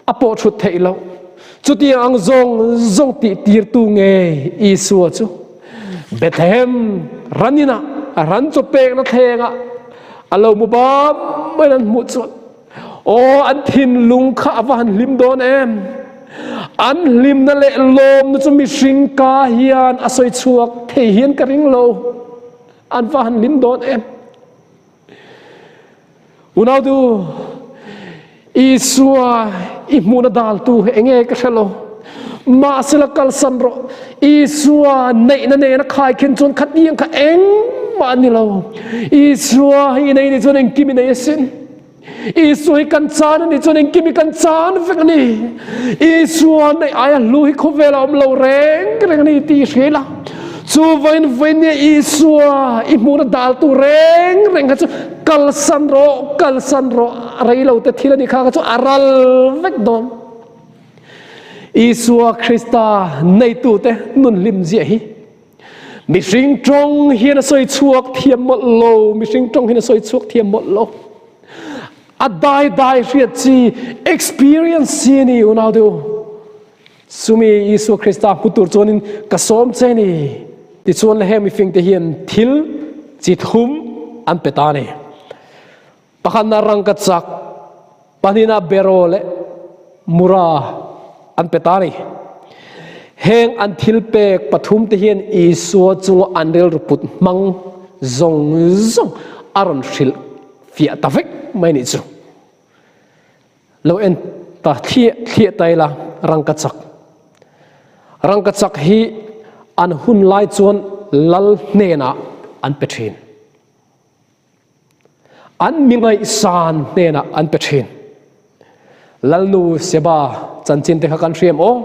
a pawh thut theih loh. Chutiang ang zawng zawng tih tirtu ngei Isua chu Bethlehem ran inah ran chaw pekna thlengah a lo mu bam maiin an hmuh chuan aw an thinlung kha a va han hlim dawn em! An hlimna leh lawmna chu mihring ka hian a sawi chhuak thei hian ka ring lo. An va han hlim dawn em! Unautu, Isua i hmuhna daltu hi enge ka hre lo. Mahsela kalsan rawh. Isua neihna nena khaikhin chuan khatiang kha engmah a ni lo. Isua hi i nei nih chuan engkim i nei asin. Isua hi kan chan a nih chuan engkim hi kan chan vek a ni. Isua neih aia hlu hi khawvel a awm lo reng reng a ni tih i hria ila. Chu vawiin vawinia Isua i hmuhna daltu reng reng kha chu kalsan rawh, kalsan rawh, rei lo te thil a nih kha kha chu a ral vek dawn. Isua Krista neitute nun hlim ziah hi mihring tawng hian a sawi chhuak thiam mawlh lo, mihring tawng hian a sawi chhuak thiam mawlh lo. A dai dai hriat chi, experience chi a ni unau deuh. Chumi Isua Krista hmu tur chuanin ka sawm che ni. Tichuan le heng mifingte hian thil chi thum an pe ta a ni. Pakhatna rangka chak, pahnihna beraw leh mura an pe ta a ni. Heng an thil pek pathumte hian Isua chunga an rilru put hmang zawng zawng a rawn hrilh fiah ta vek mai nih chu. Lo en ta thliah thliah ta ila rangka chak. Rangka chak hi an hun lai chuan lal hnenah an pe thin. An mi ngaihsan hnenah an pe thin. Lalnu Seba chanchin te kha kan hriam aw.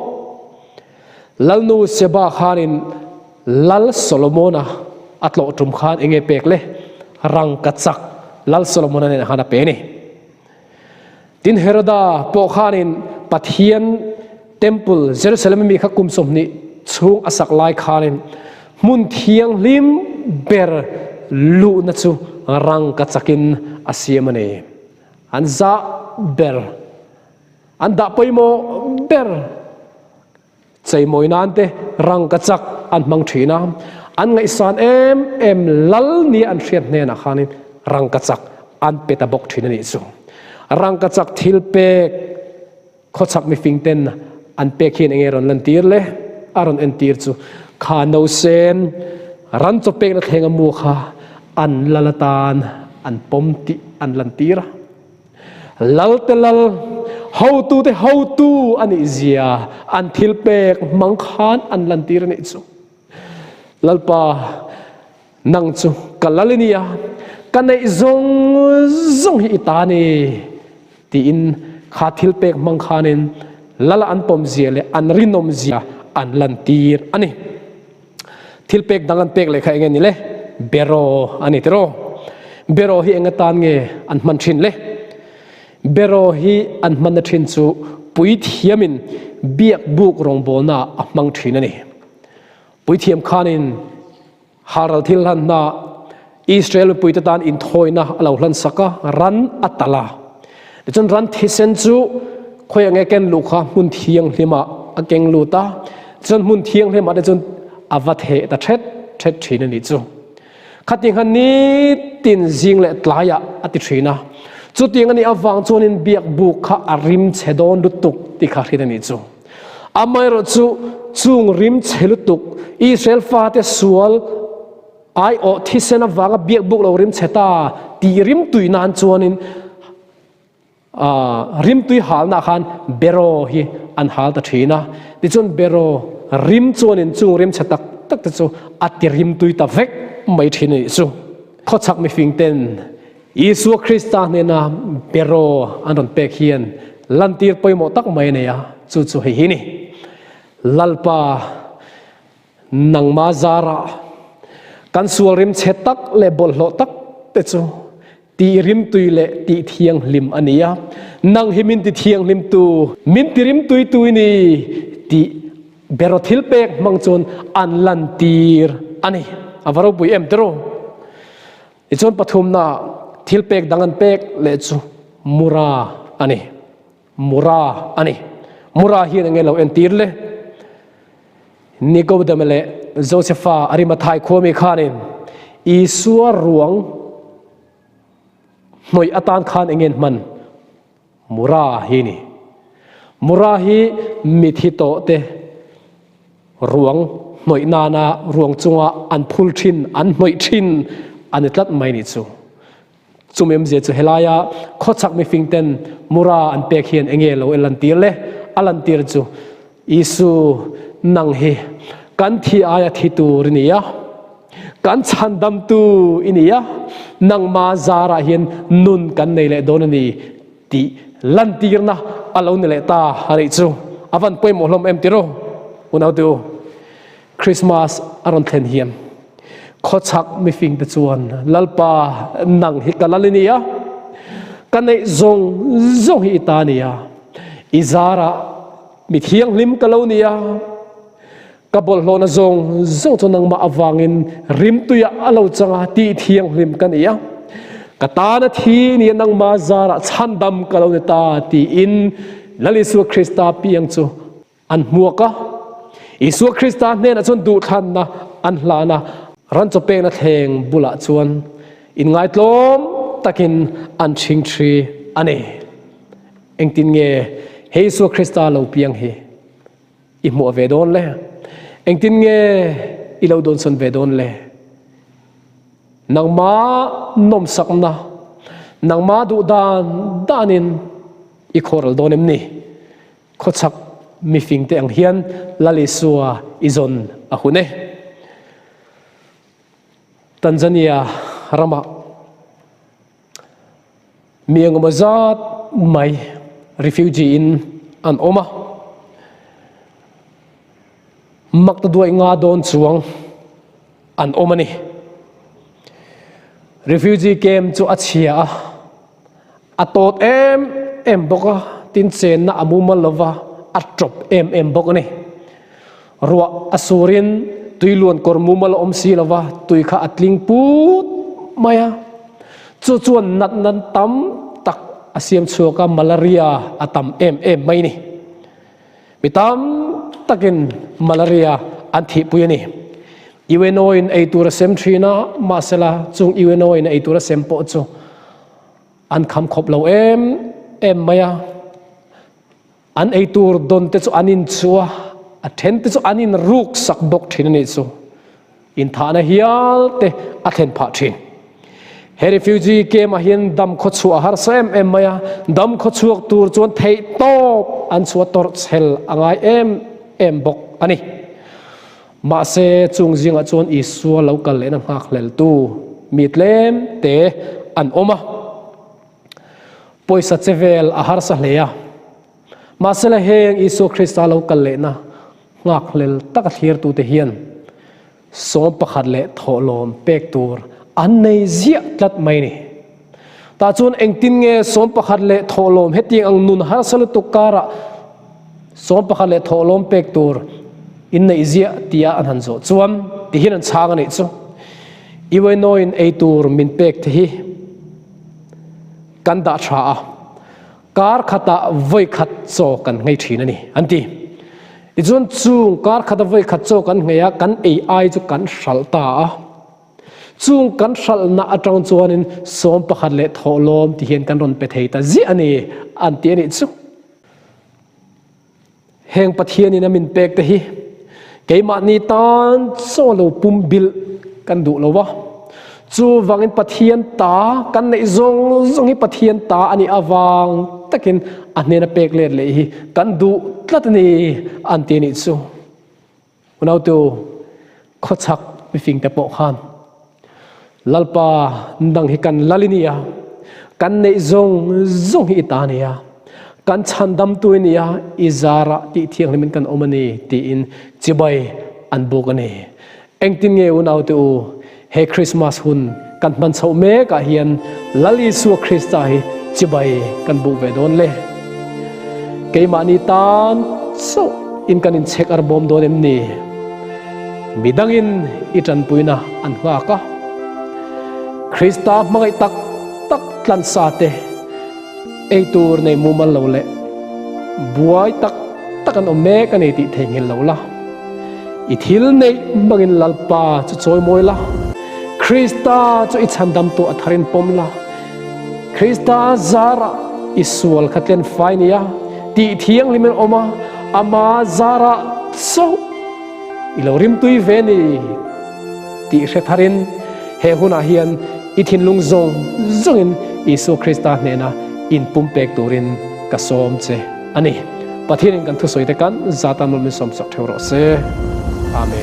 Lalnu Seba khanin Lal Solomona a tlawh tum khan enge pek le? Rangka chak Lal Solomona nen khan a pe ni. Tin, Heroda pawh khanin Pathian Temple Jerusalem a mi kha kum 20 chhung a sak lai khanin hmun thianghlim ber luhna chu rangka chakin a siam a ni. An zah ber, an dah pawimawh ber. Cheimawi nan te rangka chak an hmang thin a, an ngaihsan em em lal nia an hriat hnenah khanin rangka chak an pe ta bawk thin a nih chu. Rangka chak thil pek khawchhak mifing ten an pek hian enge rawn lantir le? A rawn entir chu kha nausen ran chaw pekna thleng a mu kha an lal atan an pawm tih an lantir a. Lalte lal, hotute hotu a nih zia an thil pek hmang khan an lantir a nih chu. Lalpa, nang chu ka lal i ni a, ka neih zawng zawng hi i ta a ni, tiin kha thil pek hmang khanin lala an pawm zia leh an rinawm zia an lantir a ni. Thil pek dang an pek leh kha eng nge ni le? Beraw a ni tiraw? Beraw hi eng atan nge an hman thin le? Beraw hi an hmanna thin chu puithiamin biak buk rawngbawlnaah a hmang thin a ni. Puithiam khanin halral thil hlanna Israel mipuite tan inthawina a lo hlansak a, ran a talh a. Tichuan ran thisen chu khawiah nge ken luh kha hmun thianghlimah a keng lut a, tichuan hmun thianghlimah te chuan a va theh ta thet thet thin a nih chu. Khatiang khan nitin zing leh tlaiah a ti thin a, chutiang a nih avang chuanin biak buk kha a rim chhe dawn lutuk tih kha hriat a nih chu. Amaherawhchu chung rim chhe lutuk Israel fate sual Aiawh thisen avanga biak buk lo rim chhe ta tih rimtui nan chuanin rimtui halna khan beraw hi an hal ta thin a. Tichuan beraw rim chuanin chung rim chhe tak tak te chu a ti rim tui ta vek mai thin a nih chu. Khawchhak mifing ten Isua Krista hnena beraw an rawn pek hian lantir pawimawh tak mai a nei a, chu chu hei hi ni. Lalpa nangma zarah kan sual rim chhe tak leh bawlhhlawh tak te chu tih rimtui leh tih thianghlim a ni a, nang hi min ti thianghlimtu, min ti rimtuitu i ni tih beraw thil pek hmang chuan an lantir a ni. A va ropui em tiraw? Tichuan pathumna thil pek dang an pek leh chu mura a ni. Mura a ni. Mura hian enge lo entir le? Nikodema leh Josefa Arimathai khuami khanin Isua ruang hnawih atan khan enge an hman? Mura hi ni. Mura hi mithi tawh te ruang hnawih nana ruang chunga an phul thin, an hnawih thin a ni tlat mai ni chu. Chumi awmzia chu helaia khawchhak mifing ten mura an pek hian enge lo e lantir le? A lantir chu Isu nang hi kan thi aia thi tur i ni a, kan chhandamtu i ni a, nangma zarah hian nun kan nei leh dawn a ni tih lantirna a lo ni leh ta a nih chu. A van pawimawh hlawm em tiraw unau te u? Christmas a rawn thlen hian khawchhak mifing te chuan Lalpa nang hi ka lal i ni a, ka neih zawng zawng hi i ta a ni a, i zarah mi thianghlim ka lo ni a, ka bawlhhlawhna zawng zawng chu nangmah avangin rimtuiah a lo chang a, tih thianghlim ka ni a, ka tana thi ni a nangmah zarah chhandam ka lo ni ta tiin Lal Isua Krista piang chu An hmuak a, Isua Krista hnenah chuan duhthlanna an hlan a, ran chaw pekna thleng bulah chuan inngaitlawm takin an chhingchhi a ni. Engtin nge he Isua Krista lo piang hi i hmuah ve dawn le? Engtin nge i lo dawnsawn ve dawn le? Nangma nawmsakna, nangma duh dan danin i khawral dawn em ni? Khawchhak mifingte ang hian Lal Isua i zawn a hun e. Tanzania ramah mi engemaw zat mai refugee in an awm a, makta duai nga dawn chuang an awm a ni. Refugee camp chu a chhia a. A tawt em em bawk a, tin chenna a mumal lo va, a tawp em em bawk a ni. Ruah a surin tui luan kawr mumal a awm si lo va, tui kha a tling put mai a. Chu chuan natna tam tak a siam chhuak a, malaria a tam em em mai a ni. Mi tam takin malaria an thihpui a ni. UNO-in ei tur a sem thin a, mahsela chung UNO-in ei tur a sem pawh chu an kham khawp lo em em mai a. An ei tur dawn te chu an inchuh a, a then te chu an inruk sak bawk thin a nih chu. Inthahna hial te a thlen phah thin. He refugee camp ah hian dam khawchhuah a harsa em em mai a, dam khawchhuak tur chuan theih tawp an chhuah tawrh chhel a ngai em em bawk a ni. Mahse chung zingah chuan Isua lo kal lehna nghakhleltu mi tlem te an awm a, pawisa che vel a harsa hle a. Mahsela heng Isua Krista lo kal lehna nghakhlel taka thlirtute hian sawm pakhat leh thawhlawm pek tur an nei ziah tlat mai ni. Tah chuan engtin nge sawm pakhat leh thawhlawm hetiang ang nun harsa lutuk karah sawm pakhat leh thawhlawm pek tur in neih ziah tia an han zawh chuan tihian an chhang a nih chu. UNO-in ei tur min pek te hi kan dah tha a. Kar khatah vawi khat chaw kan nghei thin a ni, an ti. Tichuan chung kar khata vawi khat chaw kan nghei a, kan ei ai chu kan hralh ta a. Chung kan hralhna atang chuanin 11 leh thawhlawm ti hian kan rawn pe thei ta ziah a ni, an ti a nih chu. Heng Pathianin a min pek te hi keimahni tan chaw lo pum bilh kan duh lo va. Chuvangin Pathian ta kan neih zawng zawng hi Pathian ta a nih avang takin a hnena pek let leh hi kan duh tlat a ni an ti a nih chu. Unautu khawchhak mifingte pawh khan Lalpa dang hi kan lal i nia, kan neih zawng zawng hi i ta nia, kan chhandamtu i nia, i zarah tih thianghlimin kan awm a ni tiin chibai an buk a ni. Engtin nge unaute u, he Krismas hun kan hman chhoh mekah hian Lal Isua Krista hi chibai kan buk ve dawn le? Keimahni tan chauh in kan inchhek ar bawm dawn em ni? Midangin i tanpuina an nghak a, Krista hmangaih tak tak tlansa te ei tur nei mumal lo leh buai tak tak an awm mek a ni tih theihnghilh lo la. I thil neih hmangin Lalpa chu chawimawi la, Krista chu i chhandamtu a tharin pawm la. Krista zarah i sual kha tlen fai nia, tih thianghlim in awm a, ama zarah chauh i lo rimtui ve ni tih hre tharin he hunah hian i thinlung zawng zawngin Isua Krista hnena inpumpek turin ka sawm che a ni. Pathianin kan thusawi te kan zatan mawlh min sawmsak theuh rawh se. Amen.